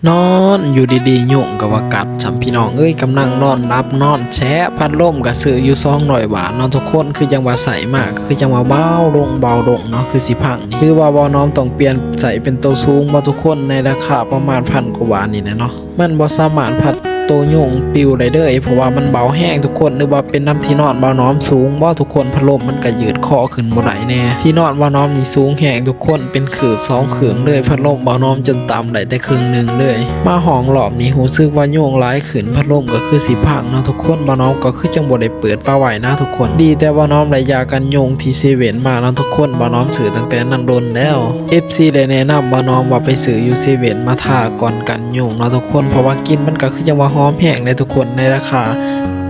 ນອນຢູ່ດີໆ ຍຸງກໍວ່າກັດຊ້ຳ ພີ່ນ້ອງເອີຍ. ກຳລັງນອນຫຼັບນອນແຊະ ພັດລົມກໍຊື້ຢູ່ສອງຮ້ອຍບາດເນາະທຸກຄົນ. ຄືຈັ່ງວ່າໃຊ້ມາ ຄືຈັ່ງວ່າເບົາລົງເບົາລົງເນາະ ຄືຊິພັງນີ້. ຄືວ່າບ່າວນ້ອມຕ້ອງປ່ຽນໃຊ້ເປັນໂຕສູງເນາະທຸກຄົນ ໃນລາຄາປະມານພັນກວ່າບາດນີ້ແຫຼະເນາະ. ມັນບໍ່ສາມາດພັດໂຕຍຸງປິວໄດ້ເລີຍ ເພາະວ່າມັນເບົາແຮງທຸກຄົນ. ຫຼືວ່າເປັນນຳທີ່ນອນບ່າວນ້ອມສູງບໍທຸກຄົນ ພັດລົມມັນກໍຍືດຄໍຂຶ້ນບໍ່ໄດ້ແດ່. ທີ່ນອນບ່າວນ້ອມນີ້ສູງແຮງທຸກຄົນ ເປັນຄືບສອງຄືບເລີຍ. ພັດລົມບ່າວນ້ອມຈົນຕ່ຳໄດ້ແຕ່ເຄິ່ງໜຶ່ງເລີຍ. ມາຫ້ອງລອບນີ້ຮູ້ສຶກວ່າຍຸງຫຼາຍຂຶ້ນ ພັດລົມກໍຄືຊິພັງເນາະທຸກຄົນ. ບ່າວນ້ອມກໍຄືຈັ່ງບໍ່ໄດ້ເປີດປະໄວ້ນະທຸກຄົນ. ດີແຕ່ບ່າວນ້ອມໄດ້ຢາກັນຍຸງທີ່ເຊເວັ່ນມາເນາະທຸກຄົນ. ບ່າວນ້ອມຊື້ຕັ້ງແຕ່ນັ້ນດົນແລ້ວ. ເອັຟຊີ ໄດ້ແນະນຳບ່າວນ້ອມວ່າໄປຊື້ຢູ່ເຊເວັ່ນມາທາກ່ອນກັນຍຸງເນາະທຸກຄົນ ເພາະວ່າກິ່ນມັນກໍຄືຈັ່ງວ່າຫອມແຮງເດ້ທຸກຄົນ. ໃນລາຄາ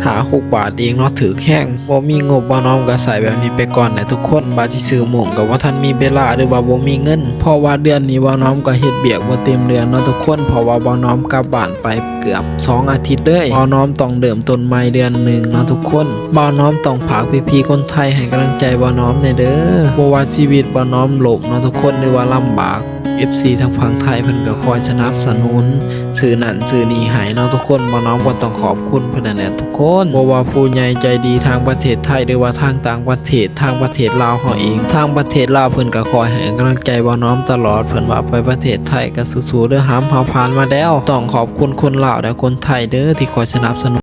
ຫ້າຫົກບາດເອງເນາະ ຖືກແຮງ. ບໍ່ມີງົບ ບ່າວນ້ອມກໍໃຊ້ແບບນີ້ໄປກ່ອນແຫຼະທຸກຄົນ. ວ່າຊິຊື້ມຸ້ງກໍບໍ່ທັນມີເວລາ ຫຼືວ່າບໍ່ມີເງິນ ເພາະວ່າເດືອນນີ້ບ່າວນ້ອມກໍເຮັດວຽກບໍ່ເຕັມເດືອນເນາະທຸກຄົນ ເພາະວ່າບ່າວນ້ອມກັບບ້ານໄປເກືອບສອງອາທິດເລີຍ. ບ່າວນ້ອມຕ້ອງເລີ່ມຕົ້ນໃໝ່ເດືອນໜຶ່ງເນາະທຸກຄົນ. ບ່າວນ້ອມຕ້ອງຝາກພີ່ໆຄົນໄທໃຫ້ກຳລັງໃຈບ່າວນ້ອມແດ່ເດີ. ບໍ່ວ່າຊີວິດບ່າວນ້ອມລົ້ມເນາະທຸກຄົນ ຫຼືວ່າລຳບາກ ເອັຟຊີ ທາງຝັ່ງໄທເພິ່ນກໍຄອຍສະໜັບສະໜູນ ຊື້ນັ້ນຊື້ນີ້ໃຫ້ເນາະທຸກຄົນ. ບ່າວນ້ອມກໍຕ້ອງຂອບຄຸນເພິ່ນນັ້ນແຫຼະທຸກຄົນ. ບໍ່ວ່າຜູ້ໃຫຍ່ໃຈດີທາງປະເທດໄທ ຫຼືວ່າທາງຕ່າງປະເທດ ທາງປະເທດລາວເຮົາເອງ ທາງປະເທດລາວເພິ່ນກໍຄອຍໃຫ້ກຳລັງໃຈບ່າວນ້ອມຕະຫຼອດ. ເພິ່ນວ່າໄປປະເທດໄທກໍສູ້ໆເດີ ຫາມເຮົາຜ່ານມາແລ້ວ. ຕ້ອງຂອບຄຸນຄົນລາວ ແລະ ຄົນໄທເດີ ທີ່ຄອຍສະໜັບສະໜູນ